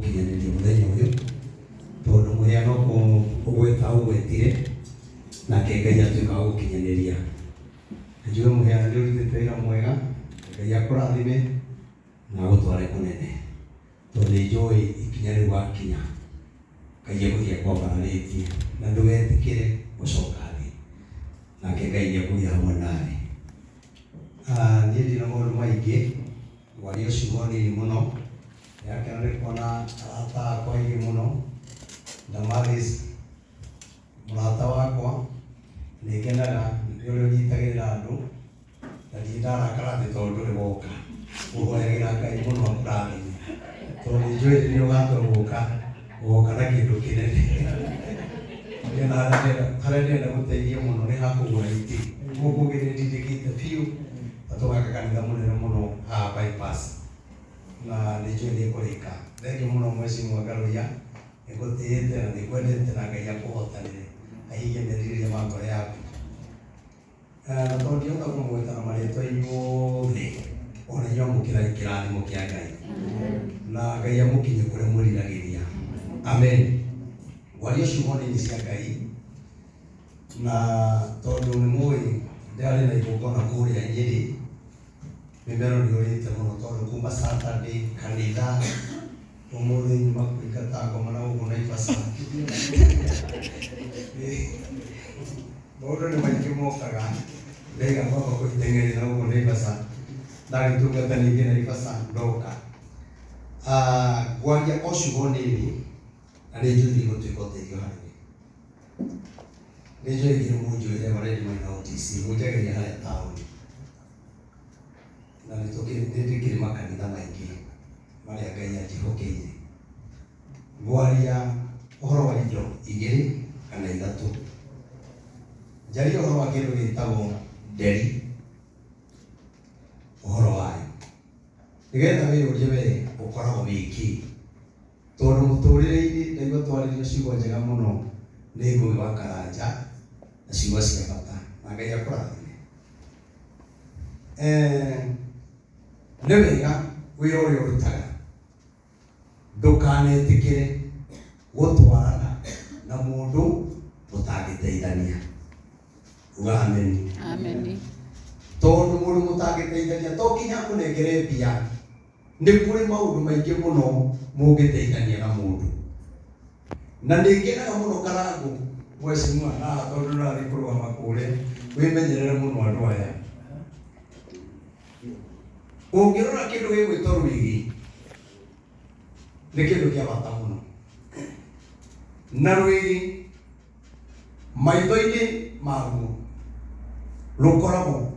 Gũkinyanĩria mũthenya ũyũ tondũ mũhĩa no ũgwĩta ũgwĩtire nake Ngai atuĩka wa gũkinyanĩria. Na njuge mũhĩa nĩ ũrutĩte wĩra mwega, Ngai akũrathime na agũtware kũnene tondũ nĩ njũĩ ikinya rĩu wakinya Ngai egũthiĩ akwambararĩtie na ndũgetĩkĩre gũcoka thĩ, nake Ngai nĩ ekũgĩa hamwe nawe. Niĩ ndirĩ na maũndũ maingĩ, ngwaria o ciugo nini mũno. Ndĩrakena nĩ kuona arata akwa aingĩ mũno, Damaris mũrata wakwa, nĩ ngenaga nĩ ũrĩa ũnyitagĩrĩra andũ, na ndirĩ ndarakara atĩ tondũ ndũrĩ woka. Ngũhoyagĩra Ngai mũno akũrathime, tondũ nĩ njũĩ rĩrĩa ũgatua gũka, ũgoka na kĩndũ kĩnene. Ndĩrona harĩa ndĩrenda gũteithia mũno nĩ ha kũgũra itĩ. Gũkũ ũngĩ nĩ ndindĩkĩte biũ na tũgaka kanitha mũnene mũno haha bypass. Na nĩ njũĩ nĩ ĩkũrĩka. Thengiũ mũno Mheshimiwa Ngaruiya, nĩ ngũtĩĩte na nĩ ngwendete na Ngai akũhotanĩre ahingie merirĩria ma ngoro yaku. Na tondũ ndingĩhota kũmũgweta na marĩtwa inyuothe, ona inyuĩ amũkĩrai kĩrathimo kĩa Ngai. Na Ngai amũkinyie kũrĩa mwĩriragĩria. Amen. Ngwaria ciugo nini cia Ngai, na tondũ nĩ mũĩ ndĩrarĩ na igongona kũrĩa Nyĩrĩ, mĩmero nĩ ũrĩte mũno tondũ kuma Saturday kanitha ũmũthĩ nyuma kũingata ngoma na gũkũ Naivasha. Maũndũ nĩ maingĩ mokaga, ndaiga kwamba kũiteng'eria na gũkũ Naivasha, ndagĩtungata ningĩ Naivasha ndoka. Ngwaria o ciugo nini na nĩ njũĩ nĩ igũtuĩka ũteithio harĩ we. Nĩ njũĩ nginya mũnjũĩ Reverend Maina OTC, hunjagĩria harĩa taũni. Na nĩ ndĩkĩrĩ makanitha maingĩ marĩa Ngai anjĩhokeire. Ngwaria ũhoro wa indo igĩrĩ kana ithatũ. Njarie ũhoro wa kĩndũ gĩtagwo nderi, ũhoro wayo. Nĩgetha wĩyũrie we ũkoragwo wĩ kĩ. Tondũ mũtũrĩre-inĩ ndaigua twarĩrio ciugo njega mũno nĩ Ngũgĩ wa Karanja na ciugo cia bata. Na Ngai akũrathime. Nĩ wega wĩra ũrĩa ũrutaga ndũkanetĩkĩre gũtwarana na mũndũ mũtangĩteithania. Uga ameni. Ameni. Tondũ mũndũ mũtangĩteithania to nginya akũnengere mbia, nĩ kũrĩ maũndũ maingĩ mũno mũngĩteithania na mũndũ. Na nĩ ngenaga mũno Karangũ mheshimiwa haha tondũ ndũrathiĩ kũrũgama kũrĩa, wĩmenyerere mũno andũ aya. Ũngĩrora kĩndũ gĩgwĩtwo rwĩgĩ, nĩ kĩndũ kĩa bata mũno. Na rwĩgĩ maitho-inĩ maruo rũkoragwo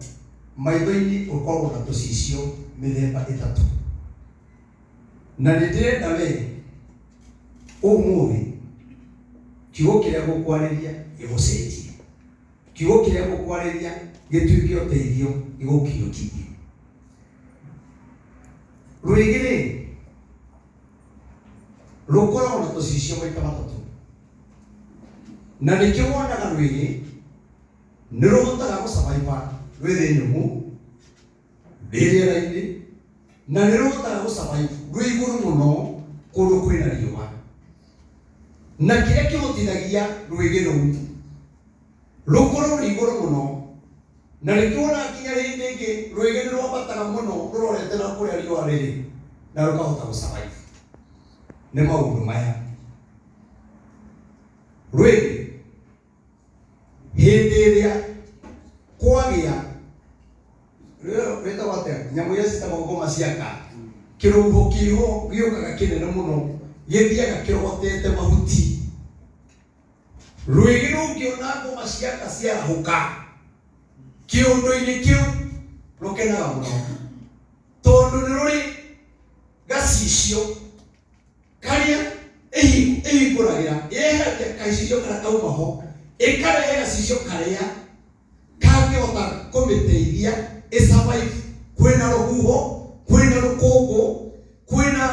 maitho-inĩ rũkoragwo na tũcicio mĩthemba ĩtatũ. Na nĩ ndĩrenda we ũmũthĩ kiugo kĩrĩa ngũkwarĩria gĩgũcenjie. Kiugo kĩrĩa ngũkwarĩria gĩtuĩke ũteithio gĩgũkinyũkithie. Rwĩgĩ rĩ, rũkoragwo na tũcicio maita matatũ. Na nĩkĩo wonaga rwĩgĩ nĩ rũhotaga gũsurvive rwĩ thĩ nyũmũ, rwĩ rĩera-inĩ, na nĩ rũhotaga gũsurvive rwĩ igũrũ mũno kũndũ kwĩna riũa. Na kĩrĩa kĩhotithagia rwĩgĩ rũu rũkorwo rwĩ igũrũ mũno, na nĩkĩo wonaga nginya hĩndĩ ĩngĩ rwĩgĩ nĩ rwambataga mũno rũrorete na kũrĩa riũa rĩrĩ na rũkahota gũsurvive nĩ maũndũ maya. Rwĩgĩ hĩndĩ ĩrĩa kwagĩa rwĩtagwo atĩa nyamũ iria ciĩtagwo ngoma ciaka kĩrũhuho kĩho gĩũkaga kĩnene mũno gĩthiaga kĩrogotete mahuti rwĩgĩ rũngĩona ngoma ciaka ciarahũka kĩũndũ-inĩ kĩu rũkenaga mũno tondũ nĩ rũrĩ gacicio karĩa ĩhingũragĩra yeheragia gacicio karĩa kauma ho ĩkarehe gacicio karĩa kangĩhota kũmĩteithia ĩ survive kwĩna rũhuho kwĩna rũkũngũ kwĩna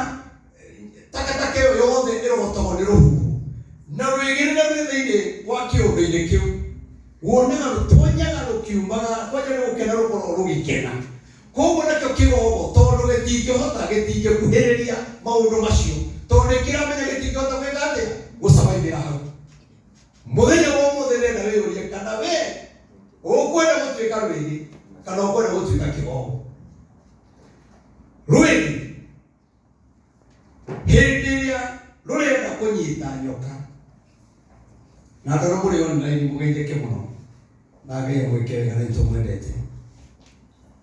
takataka ĩyo yothe ĩrogotagwo nĩ rũhuho na rwĩgĩ rĩrĩa rwĩ thĩinĩ wa kĩũndũ-inĩ kĩu wonaga rũtonyaga rũkiumaga kwanja nĩ gũkena rũkoragwo rũgĩkena koguo nakĩo kĩgogo tondũ gĩtingĩhota gĩtingĩkuhĩrĩria maũndũ macio tondũ nĩ Mũthenya wa ũmũthĩ ndĩrenda wĩyũrie kana we ũkwenda gũtuĩka rwĩgĩ kana ũkwenda gũtuĩka kĩgogo. Rwĩgĩ hĩndĩ ĩrĩa rũrenda kũnyita nyoka na andũ arĩa mũrĩ online mũgeithĩke mũno na Ngai amwĩke wega na nĩtũmwendete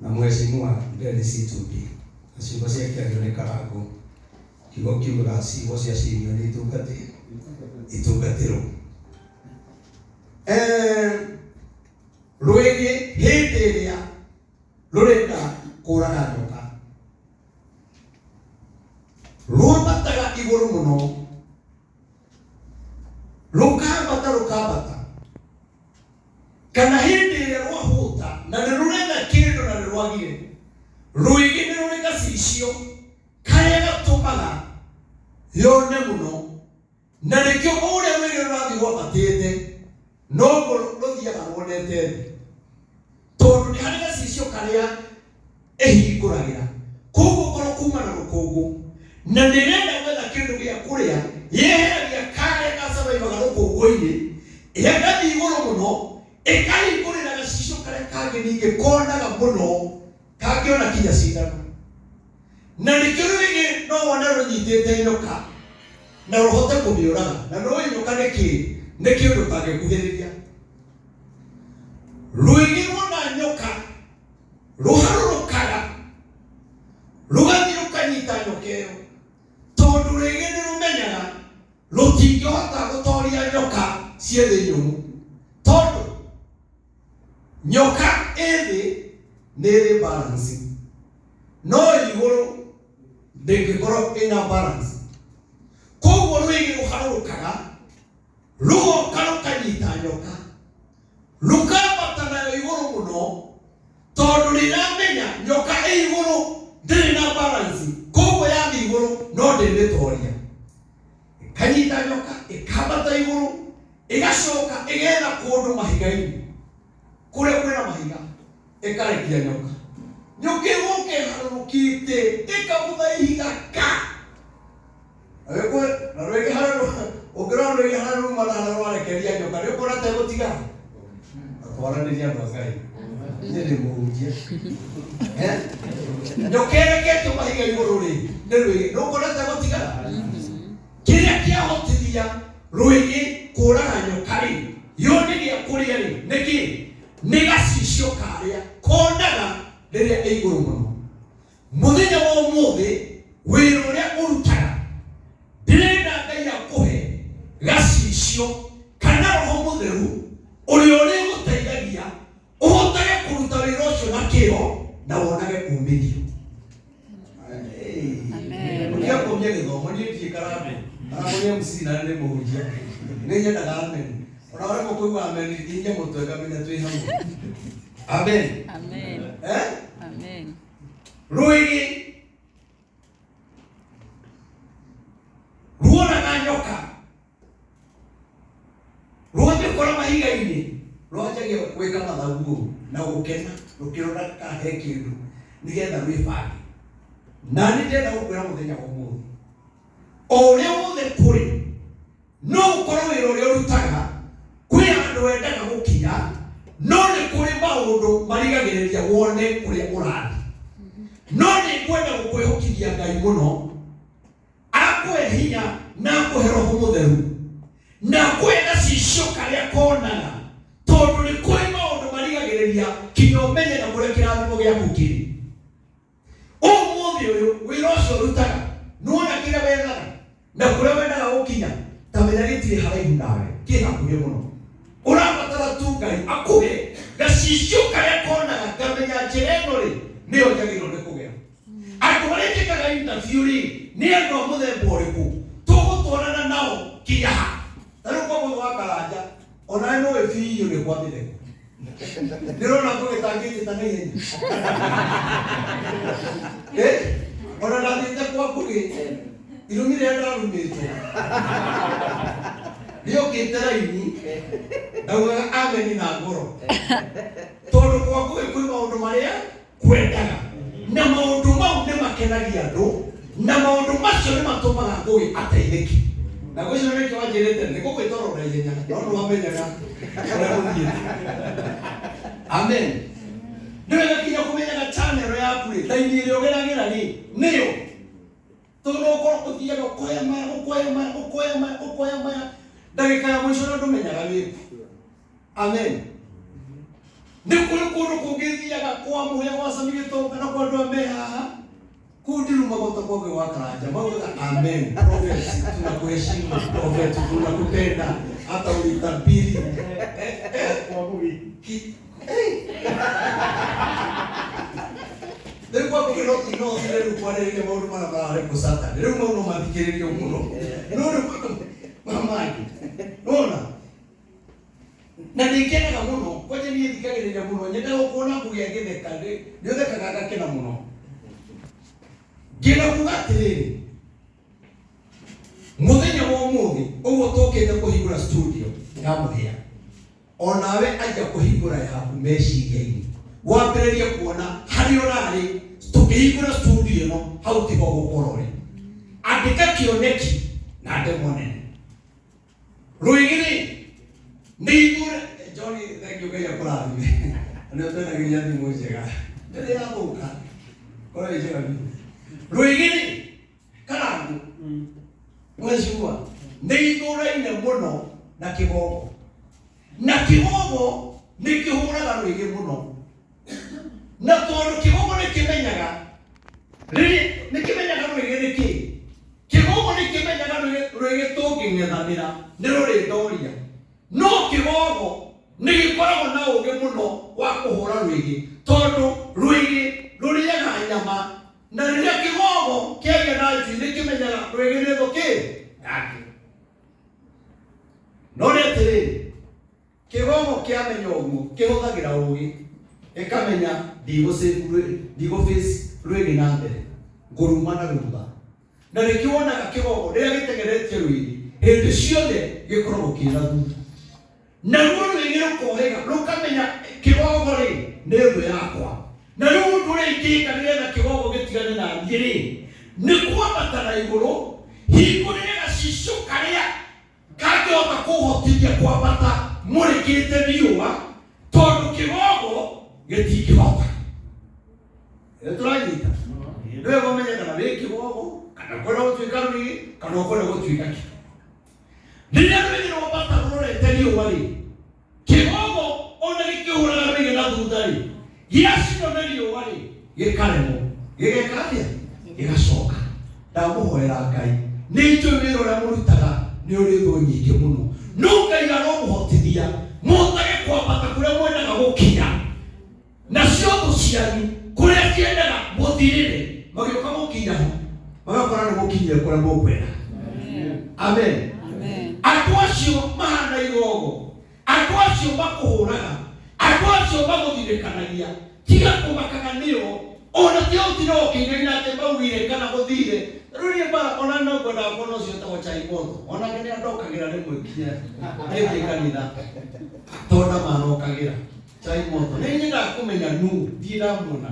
na mheshimiwa Dennis Itumbi na ciugo cia kĩario nĩ karangũ kiugo kiugaga ciugo cia cirio nĩ itungatĩrwo. Rwĩgĩ hĩndĩ ĩrĩa rũrenda kũraga nyoka rwambataga igũrũ mũno rũkambata rũkambata kana hĩndĩ ĩrĩa rwahũta na nĩ rũretha kĩndũ na nĩ rwagire rwĩgĩ nĩ rũrĩ gacicio karĩa gatũmaga yone mũno na nĩkĩo o ũrĩa rwĩgĩ rũrathiĩ rwambatĩte noguo rũthiaga ruonete thĩ tondũ nĩ harĩ gacicio karĩa ĩhingũragĩra koguo korwo kuma na rũkũngũ na nĩrenda gwetha kĩndũ gĩa kũrĩa yeheragia karĩa gacabaibaga rũkũngũ-inĩ ĩgathiĩ igũrũ mũno ĩkahingũrĩra gacicio karĩa kangĩ ningĩ konaga mũno kangĩona kinya cindano na nĩkĩo rwĩgĩ no wone rũnyitĩte nyoka na rũhote kũmĩũraga na nũĩ nyoka nĩ kĩĩ nĩ kĩũndũ ũtangĩkuhĩrĩria rwĩgĩ ruona nyoka rũharũrũkaga rũgathiĩ rũkanyita nyoka ĩyo tondũ rwĩgĩ nĩ rũmenyaga rũtingĩhota gũtoria nyoka ciĩ thĩ nyũmũ tondũ nyoka ĩ thĩ nĩ ĩrĩ balance no igũrũ ndĩngĩkorwo ĩna balance koguo rwĩgĩ rũharũrũkaga rũgoka rũkanyita nyoka rũkambata nayo igũrũ mũno tondũ rĩramenya nyoka ĩ igũrũ ndĩrĩ na balance koguo yathiĩ igũrũ no ndĩmĩtoria ĩkanyita nyoka ĩkambata igũrũ ĩgacoka ĩgetha kũndũ mahiga-inĩ kũrĩa kwĩna mahiga ĩkarekia nyoka nyoka ĩgoka ĩharũrũkĩte ĩkagũtha ihiga ka na rwĩgĩ harĩa ũngĩrora rwĩgĩ harĩa ruma na harĩa rwarekeria nyoka nĩ ũkuona ta ĩgũtigara atwaranĩria andũ a Ngai niĩ ndĩ mũhunjia. Eh? Nyoka ĩreketio mahiga igũrũ rĩ nĩ rwĩgĩ nĩ ũkuona ta ĩgũtigara kĩrĩa kĩahotithia rwĩgĩ kũraga nyoka rĩ yone gĩa kũrĩa rĩ nĩ kĩ nĩ gacicio karĩa konaga rĩrĩa ĩ igũrũ mũno mũthenya wa ũmũthĩ wĩra ũrĩa ũrutaga ndĩrenda ngai akũhe gacicio kana roho mũtheru ũrĩa ũrĩgũteithagia ũhotage kũruta wĩra ũcio na kĩyo na wonage umithio. Amen. Ũkĩa kũmia gĩthomo niĩ ndiĩ karambũ karambũ nĩ MC na nĩ mũhunjia nĩ nyendaga amen ona ũremwo kũigua amen nginye mũtwe ngamenya twĩ hamwe amen. Amen. Eh? Amen. Rwĩgĩ ruonaga nyoka rwamĩkora mahiga-inĩ rwanjagia gwĩka mathagu ũũ na gũkena rũkĩrora kana he kĩndũ nĩgetha rwĩbange na nĩ ndĩrenda gũkwĩra mũthenya wa ũmũthĩ o ũrĩa wothe kũrĩ no ũkorwo wĩra ũrĩa ũrutaga kwĩ handũ wendaga gũkinya no nĩ kũrĩ maũndũ marigagĩrĩria wone kũrĩa ũrathiĩ no nĩ ngwenda gũkwĩhokithia ngai mũno akũhe hinya na akũhe roho mũtheru na akũhe gacicio karĩa konaga tondũ nĩ kũrĩ maũndũ marigagĩrĩria kinya ũmenye na kũrĩa kĩrathimo gĩaku kĩrĩ ũmũthĩ ũyũ wĩra ũcio ũrutaga nĩwona kĩrĩa wethaga na kũrĩa wendaga gũkinya ta menya gĩtirĩ haraihu nawe kĩ hakuhĩ mũno ũrabatara tu ngai akũhe gacicio karĩa konaga ngamenya njĩra ĩno rĩ nĩyo njagĩrĩirwo nĩ kũgera andũ arĩa njĩkaga interview rĩ nĩ andũ a mũthemba ũrĩkũ tũgũtwarana nao kinya ha ta rĩu kwa mũthũ wa karanja onawe nĩũĩ biũ nĩ kwa mĩtheko ndĩrona ngũgĩtangĩnjĩta na ihenya. Eh, ona ndathiĩte kwa ngũgĩ irumi rĩrĩa ndarumĩtwo rĩokĩte raini ndaugaga ameni na ngoro tondũ kwa ngũgĩ kwĩ maũndũ marĩa kwendaga na maũndũ mau nĩ makenagia andũ na maũndũ macio nĩ matũmaga ngũgĩ ateithĩke. Na gwĩciria nĩkĩo wanjĩrĩte nĩ gũgwĩta oro na ihenya no ndwamenyaga ũrĩa gũthiĩte. Amen. Nĩ wega kinya kũmenyaga channel yaku rĩ, raini ĩrĩa ũgeragĩra rĩ, nĩyo. Tondũ no ũkorwo ũthiaga ũkoya maya, ũkoya maya, ũkoya maya, ũkoya maya, ndagĩka ya mũico na ndũmenyaga wĩkũ. Amen. Nĩ kũrĩ kũndũ kũngĩ thiaga kwa mũhĩa gwa Sami Gĩtonga na kwa andũ a me haha kũu ndirumagwo ta kwa gwa Karanja maugaga amen prophet tunakuheshimu prophet tunakupenda hata ulitabiri. Rĩu kwa kũgĩ no no thire rĩu kwarĩrĩria maũndũ marĩa mararĩ kũ Saturday rĩu mau no mathikĩrĩrio mũno no rĩu mamangĩ nona na nĩ ngenaga mũno kwanja niĩ thikagĩrĩria mũno nyendaga kuona ngũgĩ agĩtheka nĩ ũthekaga ngakena mũno ngĩenda kuga atĩrĩrĩ mũthenya wa ũmũthĩ ũguo tũkĩte kũhingũra studio ya mũhĩa onawe anjia kũhingũra yaku meciria-inĩ wambĩrĩrie kuona harĩa ũrarĩ tũkĩhingũra studio ĩno hau tiho ũgũkorwo ũrĩ andĩka kĩoneki na ndemwa nene rwĩgĩ rĩ nĩ ithure John thank you Ngai akũrathime nĩ ũtwenagĩria thimũ njega ndĩrĩ yathũka korwo ĩ njega biũ rwĩgĩ rĩ karangu mwecigua nĩ ithũraine mũno na kĩgogo na kĩgogo nĩ kĩhũraga rwĩgĩ mũno na tondũ kĩgogo nĩ kĩmenyaga rĩrĩ nĩ kĩmenyaga rwĩgĩ nĩ kĩ kĩgogo nĩ kĩmenyaga rwĩgĩ tũngĩng'ethanĩra nĩ rũrĩndoria no kĩgogo nĩ gĩkoragwo na ũgĩ mũno wa kũhũra rwĩgĩ tondũ rwĩgĩ rũrĩaga nyama na rĩrĩa kĩgogo kĩagĩa na njui nĩ kĩmenyaga rwĩgĩ nĩ thũ kĩ yake no nĩ atĩrĩrĩ kĩgogo kĩamenya ũguo kĩhũthagĩra ũgĩ ĩkamenya ndigũ face rwĩgĩ na mbere ngũruma na thutha na nĩkĩo wonaga kĩgogo rĩrĩa gĩtengeretie rwĩgĩ hĩndĩ ciothe gĩkoragwo kĩna thutha naruo rwĩgĩ rũkohĩga rũkamenya kĩgogo rĩ nĩ thũ yakwa na rĩu ũndũ ũrĩa ingĩka nĩgetha kĩgogo gĩtigane na niĩ rĩ nĩ kwambata na igũrũ hingũrĩre gacicio karĩa kangĩhota kũhotithia kwambata mũrĩkĩte riũa tondũ kĩgogo gĩtingĩhota. Nĩ tũranyita nĩ wega ũmenye kana wĩ kĩgogo kana ũkwenda gũtuĩka rwĩgĩ kana ũkwenda gũtuĩka kĩ rĩrĩa rwĩgĩ rwambata rũrorete riũa rĩ kĩgogo ona gĩkĩhũraga rwĩgĩ na thutha rĩ gĩacinwo nĩ riũa rĩ gĩkaremwo gĩgeka atĩa gĩgacoka ndamũhoera Ngai nĩ njũĩ wĩra ũrĩa mũrutaga nĩ ũrĩ thũ nyingĩ mũno no Ngai aromũhotithia mũhotage kwambata kũrĩa mwendaga gũkinya nacio thũ cianyu kũrĩa ciendaga mũthirĩre magĩũka mũkinya ho magakora nĩ mũkinyire kũrĩa mũkwenda. Amen. Andũ acio mahana igogo andũ acio makũhũraga andũ acio magũthirĩkanagia tiga kũmakaga nĩo ona tiga gũtinda ũkĩinaina atĩ maugire kana gũthire rĩu niĩ bara ona no ngwendaga kuona ũcio wĩtagwo chai moto onake nĩ andokagĩra rĩmwe nginya ngĩthiĩ kanitha tondũ ndamanokagĩra chai moto nĩ nyendaga kũmenya nũ ndirĩ ndamuona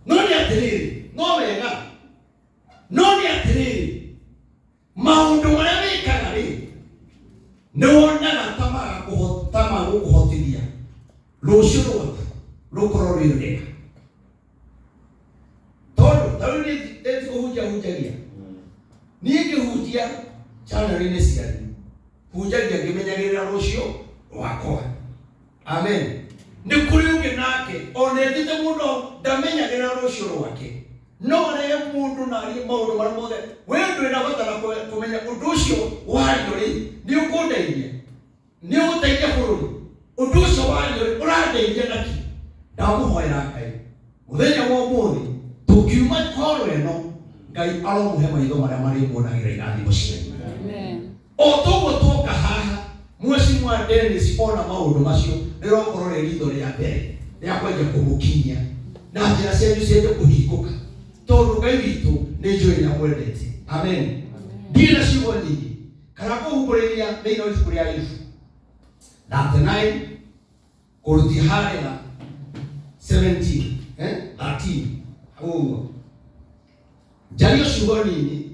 no nĩ atĩrĩrĩ no wega no nĩ atĩrĩrĩ maũndũ marĩa wĩkaga rĩ nĩ wonaga ta ta magũkũhotithia rũciũ rwaku rũkorwo rwĩ rwega tondũ ta rĩu niĩ ti kũhunjia hunjagia niĩ ngĩhunjia channel-inĩ cianyu hunjagia ngĩmenyagĩrĩra rũciũ rwakwa. Amen. Nĩ kũrĩ ũngĩ nake ona etĩte mũndũ ndamenyagĩrĩra rũciũ rwake no arehe mũndũ na arie maũndũ marĩa mothe we ndwĩ na bata na kũmenya ũndũ ũcio wario rĩ nĩ ũkũndeithia nĩ ũgũteithia bũrũri ũndũ ũcio wario rĩ ũrandeithia naki ndamũhoera Ngai mũthenya wa ũmũthĩ tũkiuma horo ĩno Ngai aromũhe maitho marĩa marĩmuonagĩra irathimo cianyu o toguo twoka haha Mheshimiwa Dennis ona maũndũ macio rĩrokorwo rĩ ritho rĩa mbere rĩa kwenja kũmũkinyia na njĩra cianyu cienje kũhingũka tondũ Ngai witũ nĩ njũĩ nĩ amwendete. Amen. Ndirĩ na ciugo nyingĩ kana kũhumbũrĩria thĩinĩ wa ibuku rĩa Ayubu 39 kũrutia harĩa 17 13 hau ũguo njario ciugo nini.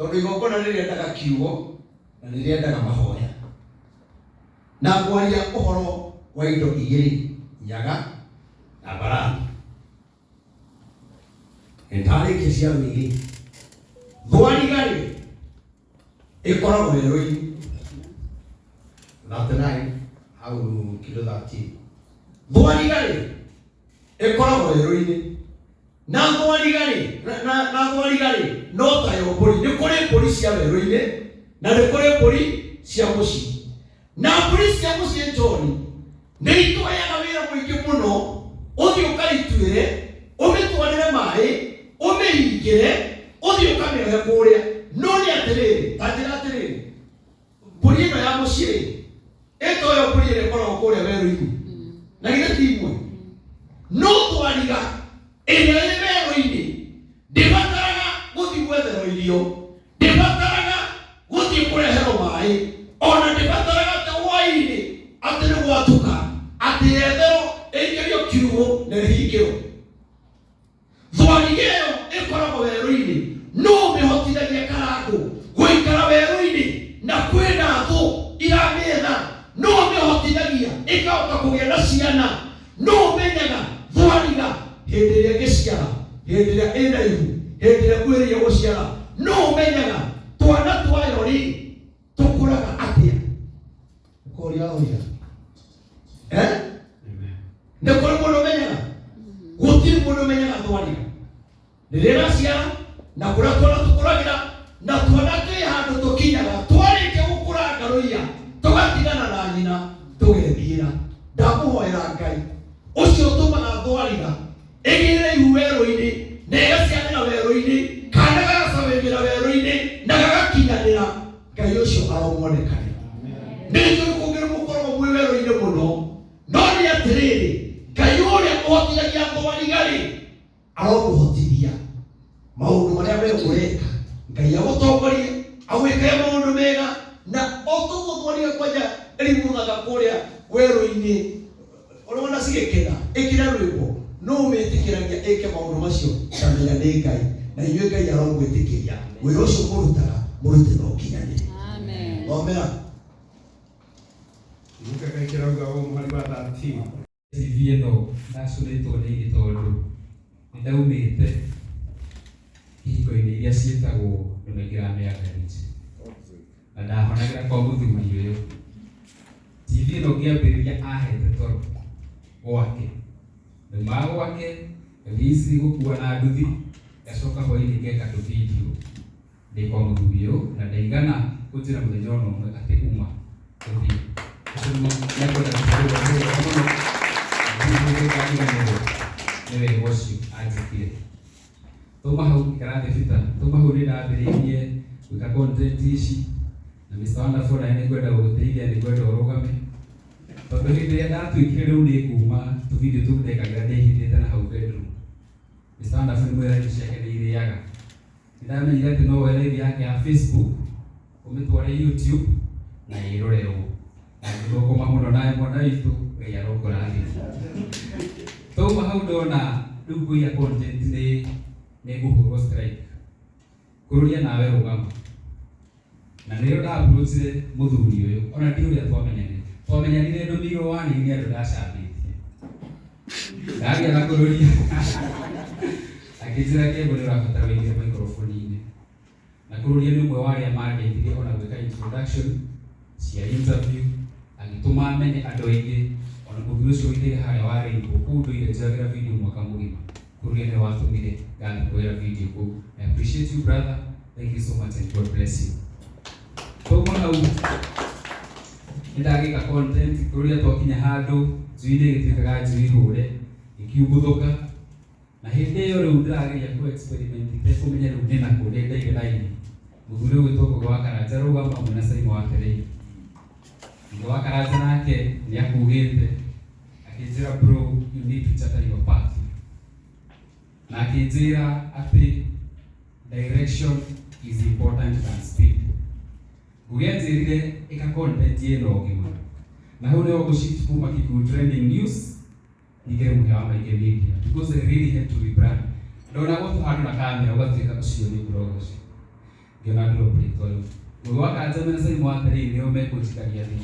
Tondũ igongona nĩ rĩendaga kiugo na nĩ rĩendaga mahoya. Na ngwaria ũhoro wa indo igĩrĩ, nyaga na mbarathi. Nĩndarĩkia cia rwĩgĩ. Thwariga-rĩ, ĩkoragwo werũ-inĩ. 39 hau kĩndũ 13. Thwariga-rĩ, ĩkoragwo werũ-inĩ. Na thwariga-rĩ, na thwariga-rĩ, no tayo mbũri. Nĩ kũrĩ mbũri cia werũ-inĩ na nĩ kũrĩ mbũri cia mũciĩ. Na mbũri cia mũciĩ John nĩ itũheaga wĩra mũingĩ mũno. Ũthiĩ ũkaituĩre, ũmĩtwarĩre maĩ, ũmĩhingĩre, ũthiĩ ũkamĩohe kũrĩa. No nĩ atĩrĩrĩ, ta njĩra atĩrĩrĩ, mbũri ĩno ya mũciĩ rĩ, ĩtoyo mbũri ĩrĩa ĩkoragwo kũrĩa werũ-inĩ, na githĩ ti imwe? No thwariga ĩrĩa ĩ werũ-inĩ ndĩbataraga gũthiĩ gwetherwo irio, ndĩbataraga gũthiĩ kũreherwo maĩ, ona ndĩbataraga atĩ hwaĩ-inĩ atĩ nĩ gwatuka atĩ yetherwo ĩingĩrio kiugũ na ĩhingĩrwo. Thwariga ĩyo ĩkoragwo werũ-inĩ, nũ ũmĩhotithagia karangũ gũikara werũ-inĩ na kwĩna thũ iramĩetha? Nũ ũmĩhotithagia ĩkahota kũgĩa na ciana? Nũ ũmenyaga thwariga hĩndĩ ĩrĩa ĩngĩciara, hĩndĩ ĩrĩa ĩna ihu, hĩndĩ ĩrĩa ĩkuhĩrĩirie gũciara? Nũ ũmenyaga twana twayo rĩ tũkũraga atĩa? Ũkoria ũria. Eh? Nĩ kũrĩ mũndũ ũmenyaga? Gũtirĩ mũndũ ũmenyaga thwariga rĩrĩa ĩraciara na kũrĩa twana tũkũragĩra, na twana twĩ handũ tũkinyaga twarĩkia gũkũra ngarũiya tũgatigana na nyina tũgethiĩra. Ndamũhoera Ngai ũcio ũtũmaga thwariga ĩgĩre ihu werũ-inĩ na ĩgaciarĩra werũ-inĩ, kana gagacawĩmĩra werũ-inĩ na gagakinyanĩra, Ngai ũcio aromuonekanĩra. Nĩ njũĩ kũngĩ mũkoragwo mwĩ werũ-inĩ mũno, no nĩ atĩrĩrĩ, Ngai ũrĩa ũhotithagia thwariga-rĩ, arokũhotithia maũndũ marĩa we ũreka. Ngai agũtongorie, agwĩkage maũndũ mega, na o toguo thwariga kwanja ĩrimũthaga kũrĩa werũ-inĩ, ũrona cigĩkena ĩkĩra rwĩmbo. No ũmĩtĩkĩragia ĩke maũndũ macio? Ndamenya nĩ Ngai. Na inyuĩ Ngai aromwĩtĩkĩria wĩra ũcio mũrutaga, mũrute na ũkinyanĩri. Amen. Thomera. Kiugo kĩa Ngai kĩrauga ũũ mũhari wa 13. TV ĩno ndacũnĩtwo nĩ iri tondũ nĩ ndaumĩte ihiko-inĩ iria ciĩtagwo andũ maingĩraga mĩangarĩte na ndahonagĩra kwa mũthuri ũyũ. TV ĩno ngĩambĩrĩria ahete toro gwake, ndaumaga gwake ngathiĩ ici gũkua na nduthi, ngacoka hwainĩ ngeka tũ video ndĩ kwa mũthuri ũyũ, na ndaigana kũnjĩra mũthenya ona ũmwe atĩ uma ũthiĩ. Ũcio nĩngwenda kũhũrĩrwo mũhũra mũno, na ndirĩ hĩndĩ ngariganĩrwo nĩ wega ũcio anjĩkire. Twauma hau ngĩikara thĩ Peter, twauma hau nĩ ndambĩrĩirie gwĩka content ici, na Mr Wonderful nawe nĩngwenda gũgũteithia, nĩngwenda ũrũgame, tondũ hĩndĩ ĩrĩa ndatuĩkire rĩu nĩ nguma, tũ video tũu ndekagĩra ndĩhithĩte na hau bedroom, Mr Wonderful nĩ mwĩra indo ciake nĩ irĩaga. Nĩndamenyire atĩ no woe live yake ya Facebook ũmĩtware YouTube na ĩrorerwo. Na ngĩthũkũma mũno nawe mwana witũ, Ngai arokũrathima. Twauma hau ndona rĩu ngũiya content nĩ nĩ ngũhũrwo strike. Ngũrũria nawe rũgama. Na nĩrĩo nda approachire mũthuri ũyũ, ona ndiũĩ ũrĩa twamenyanire. Twamenyanire ndũmĩirwo warning nĩ andũ ndacambĩtie. Ndaria na kũrũria. Akĩnjĩra Kembo nĩ ũrabatara ũingĩre microphone-inĩ. Na kũrũria nĩ ũmwe wa arĩa mandeithirie ona gwĩka introduction cia interview, agĩtũma menye andũ aingĩ, ona mũthuri ũcio ũikaire harĩa wa Rainbow, kũu ndũire njoyagĩra video mwaka mũgima. Kũrũria nĩwe watũmire ngathiĩ kuoera video kũu. I appreciate you brother. Thank you so much and God bless you. Twauma hau nĩndagĩka content kũrĩa twakinya handũ njui nĩ ĩgĩtuĩkaga njui hũre ĩkiumbuthũka, na hĩndĩ ĩyo rĩu ndĩrageria kũ experiment itekũmenya rĩu nĩ nakũ nĩ ndaire raini. Mũthuri ũgwĩtwo Ngũgĩ wa Karanja rũgama hamwe na Saimo wa Tereini. Ngũgĩ wa Karanja nake nĩ akugĩte akĩnjĩra, bro, you need to charter your path, na akĩnjĩra atĩ direction is important than speed. Ngũgĩ anjĩrire ĩka content ĩno ng'ima, na hau nĩho ngũ shift kuma Kikuyu Trending News nyingĩre Mũhĩa wa Maingĩ Media, because I really had to rebrand. Ndonagwo tu handũ na kamera ũgatuĩka ũcio nĩ blogger ũcio. Ngĩona drop rĩtwa rĩu. Mũgĩ wa Karanja mena Simon wa Terei nĩo mekũnjikaria thĩ.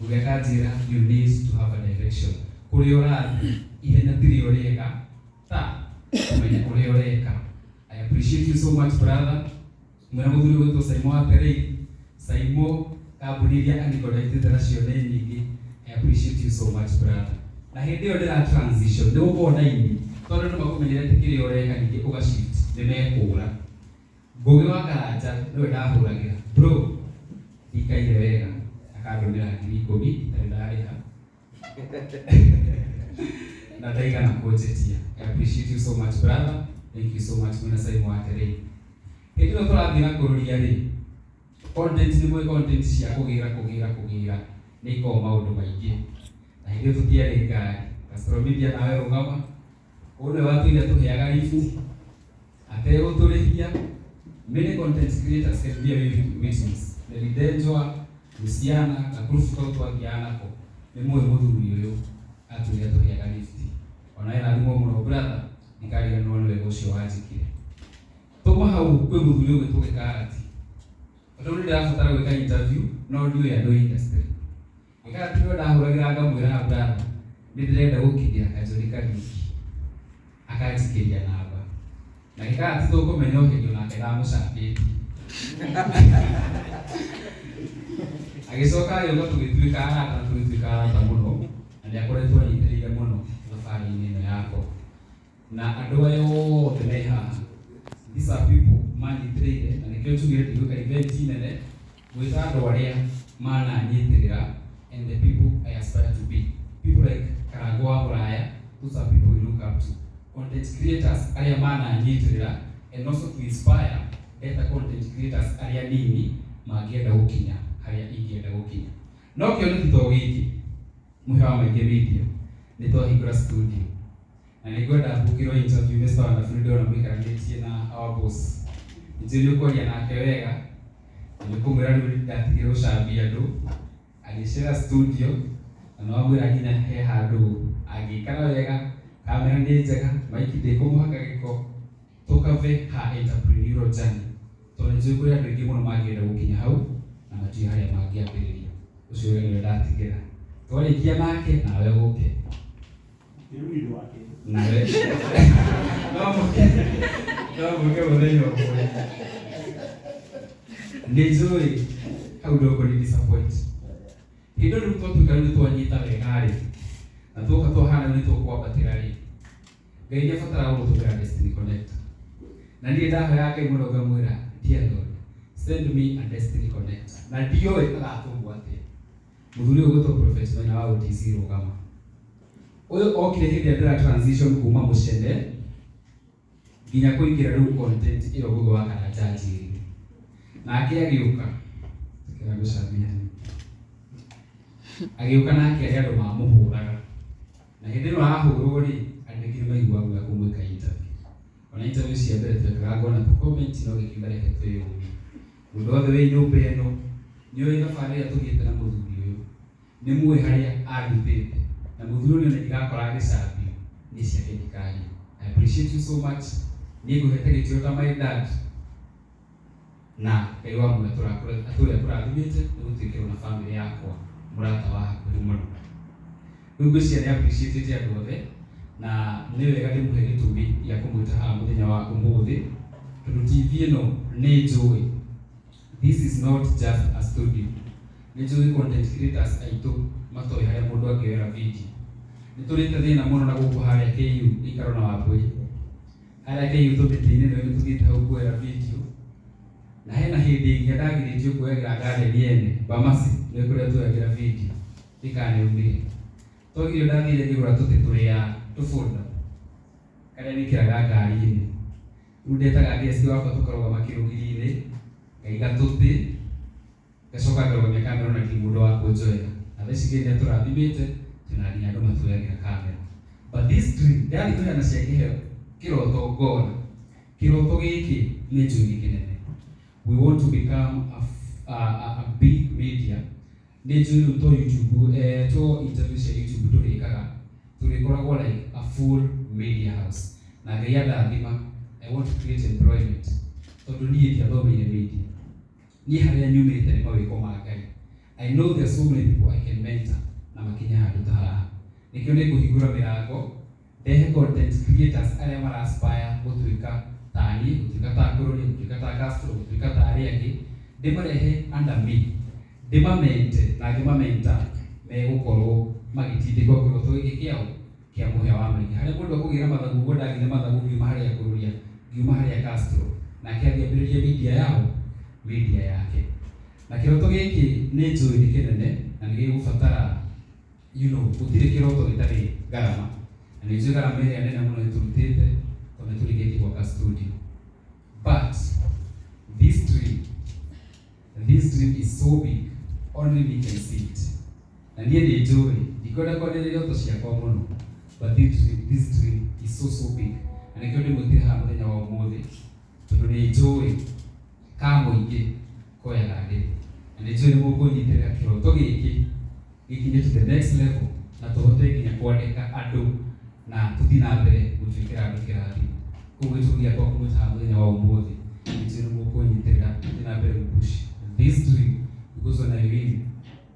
Mũgĩ akanjĩra you need to have a direction. Kũrĩa ũrathiĩ ihenya tirĩo rĩega ta kũmenya ũrĩa ũreka. I appreciate you so much, brother. Mwĩna mũthuri ũgwĩtwo Simon wa Terei. Simon kambuni iria aniconnectĩte nacio nĩ nyingĩ. I appreciate you so much, brother. Na hĩndĩ ĩyo ndĩra transition nĩ gũkorwo na ini tondũ andũ makũmenyerete kĩrĩa ũreka ningĩ ũga shift nĩ mekũra. Ngũgĩ wa Karanja nĩwe ndahũragĩra, bro ndikaire wega, akandũmĩra 10,000 itarĩ ndarĩha na ndaigana kũnjĩtia. I appreciate you so much, brother. Thank you so much, mwĩna Simon wa Terei. Hĩndĩ ĩno tũrathiĩ na kũrũria rĩ, content nĩ mwĩ content cia kũgĩra kũgĩra kũgĩra nĩ ikoragwo maũndũ maingĩ. Na hĩndĩ ĩyo tũtiarĩ ngari. Castro Media nawe rũgama, ũyũ nĩwe watũire tũheaga lift ategũtũrĩhia. Many content creators can be a witness. Nelidenjwa Luciana gakurubu kau twathiaga nako nĩ mũĩ mũthuri ũyũ atũire tũheaga lift. Ona ĩrathimwo mũno, brother, ndikariganĩrwo nĩ wega ũcio wanjĩkire. Tũma hau kwĩ mũthuri ũgwĩtwo Gĩkarati, tondũ nĩ ndĩrabatara gwĩka interview no ndiũĩ andũ industry. Gĩkarati nĩwe ndahũragĩra ngamwĩra, brother, nĩ ndĩrenda gũkinyĩra Kajũri Kariũki, akanjikĩria namba. Na Gĩkarati tũkũmenya o hĩndĩ onake ndamũcambĩtie. Agĩcoka agĩũka tũgĩtuĩka arata na tũgĩtuĩka arata mũno, na nĩ akoretwo anyitĩrĩire mũno thabarĩ-inĩ ĩno yakwa. Na andũ aya othe me haha, these are people manyitĩrĩire, na nĩkĩo njugire ndigwĩka event nene gwĩta andũ arĩa mananyitĩrĩra and the people I aspire to be. People like Karango wa Mũraya, those are people we look up to. Content creators arĩa mananyitĩrĩra and also to inspire better content creators arĩa nini mangĩenda gũkinya harĩa ingĩenda gũkinya. No kĩoneki to gĩkĩ, mũhe wa Maingĩ Media nĩ twahingũra studio na nĩ ngwenda mbukĩrwo interview. Mr. Wanabu, nĩ ndĩrona mũikaranĩtie na our boss, nĩnjũĩ nĩ ũkwaria nake wega na nĩ ũkũmwĩra rĩu ndatigire gũcambia andũ agĩcera studio, na no amwĩra nginya he handũ angĩikara wega, kamera nĩ njega, maiki ndĩkũmũhaka gĩko, tũkave ha entrepreneurial journey, tondũ nĩnjũĩ kũrĩ andũ aingĩ mũno mangĩenda gũkinya hau na matiũĩ harĩa mangĩambĩrĩria. Ũcio wĩra nĩwe ndatigĩra, twarĩkia nake nawe ũke. Rĩu nĩ ũndũ wake. Nawe no mũke mũthenya ũmwe. Nĩ njũĩ hau ndũkũni disappoint. Hĩndĩ ĩyo rĩu twatuĩka rĩu nĩ twanyita wega rĩ, na tuoka twahana rĩu nĩ tũkwambatĩra rĩ, Ngai nĩ abataraga gũtũmĩra destiny connector. Na niĩ ndahoya Ngai mũno ngamwĩra, "Dear Lord, send me a destiny connector," na ndioĩ agatũmwo atĩa. Mũthuri ũyũ ũgwĩtwo Prophet Maina wa OTC rũgama, ũyũ okire hĩndĩ ĩrĩa ndĩra transition kuma mũcene nginya kũingĩra rĩu content ĩyo Ngũgĩ wa Karanja anjĩrire. Nake agĩũka tũkĩra gũcambia hanini, agĩũka nake arĩa andũ mamũhũraga, na hĩndĩ ĩno arahũrwo rĩ, andũ aingĩ nĩ maiguaga guoya kũmwĩka interview. Ona interview cia mbere twekaga ngona tũ comment, no gĩkiuga reke twĩyũmie. Mũndũ wothe wĩ nyũmba ĩno nĩ ũĩ thabarĩ ĩrĩa tũthiĩte na mũthuri ũyũ, nĩ mũĩ harĩa andutĩte, na mũthuri ũyũ nĩ ndigakora agĩcambio niĩ ciake ndikaria. I appreciate you so much. Niĩ ngũhete gĩtĩo ta my dad, na Ngai wa muoyo atũre akũrathimĩte nĩ gũtuĩkĩrwo na family yakwa mũrata wa hakuhĩ mũno. Rĩu ngwĩciria nĩ appreciate andũ othe, na nĩ wega ndĩmũhe gĩtũmi gĩa kũmwĩta haha mũthenya wa ũmũthĩ, tondũ TV ĩno nĩ njũĩ this is not just a studio. Nĩ njũĩ content creators aitũ matoĩ harĩa mũndũ angĩoera video. Nĩ tũrĩte thĩna mũno na gũkũ harĩa KU ikaro na Wambũi, harĩa KU tũmĩtĩ-inĩ nĩ tũthiĩte hau kuoera video, na hena hĩndĩ nginya ndagirĩtio kuoyagĩra garden ene Bamasi, nĩ kũrĩa tuoyagĩra video ndikanaumire twagirio. Ndathire ngĩgũra tũtĩ tũrĩa tũbunda karĩa wĩkĩraga ngari-inĩ. Rĩu ndetaga guest wakwa tũkarũgama kĩrũgiri-inĩ, ngaiga tũtĩ, ngacoka ngarũgamia kamera, na ndirĩ mũndũ wa kũnjoera. Na thaa ici Ngai nĩ atũrathimĩte, twĩna nginya andũ matuoyagĩra kamera. But this dream ndĩrathiĩ kũheana cia kĩheo kĩroto, ngona kĩroto gĩkĩ nĩ njũĩ nĩ kĩnene. We want to become a big media. Nĩ njũĩ rĩu to YouTube, to interview cia YouTube tũrĩkaga, tũrĩkoragwo like a full media house. Na Ngai andathima, I want to create employment, tondũ niĩ ndiathomeire media. Niĩ harĩa nyumĩte nĩ mawĩko ma Ngai. I know there are so many people I can mentor na makinye handũ ta haha. Nĩkĩo nĩ ngũhingũra mĩrango ndehe content creators arĩa mara aspire gũtuĩka ta niĩ, gũtuĩka ta Kũrũri, gũtuĩka ta Castro, gũtuĩka ta arĩa angĩ, ndĩmarehe under me, ndĩmamente na ngĩmamenta megũkorwo magĩtindĩkwo kĩroto gĩkĩ kĩao kĩa mũhĩa wa maingĩ. Harĩa mũndũ akũgĩra mathagu ũguo ndagĩire mathagu ngiuma harĩa Kũrũria, ngiuma harĩa Castro, nake athiĩ ambĩrĩrie media yao, media yake. Na kĩroto gĩkĩ nĩ njũĩ nĩ kĩnene na nĩ gĩgũbatara gũtirĩ kĩroto gĩtarĩ ngarama. Na nĩ njũĩ ngarama ĩrĩa nene mũno ĩtũrutĩte tondũ nĩ tũrĩkĩtie gwaka studio. But this dream is so big, only me can see it. Na niĩ nĩ njũĩ, ndikwenda kwanĩrĩria iroto ciakwa mũno, but this dream is so so big. Na nĩkĩo ndĩmwĩtire haha mũthenya wa ũmũthĩ, tondũ nĩ njũĩ ka mũingĩ koyaga ndĩrĩ. Na nĩ njũĩ nĩ mũkũnyitĩrĩra kĩroto gĩkĩ gĩkinye to the next level na tũhote nginya kwandĩka andũ na tũthiĩ na mbere gũtuĩkĩra andũ kĩrathimo. Koguo gĩtũmi gĩakwa kũmwĩta haha mũthenya wa ũmũthĩ, nĩ njũĩ nĩ mũkũnyitĩrĩra tũthiĩ na mbere gũpush this dream, because when I win,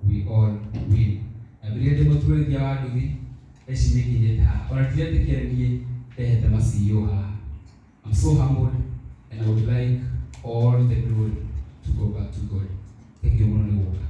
we all win. Na rĩrĩa ndĩ mũtwarithia wa nduthi, thaa ici nĩ nginyĩte haha, ona ndiretĩkia nĩ niĩ ndehete ma CEO haha. I'm so humbled and I would like all the glory to go back to God. Thank you mũno nĩ gũka.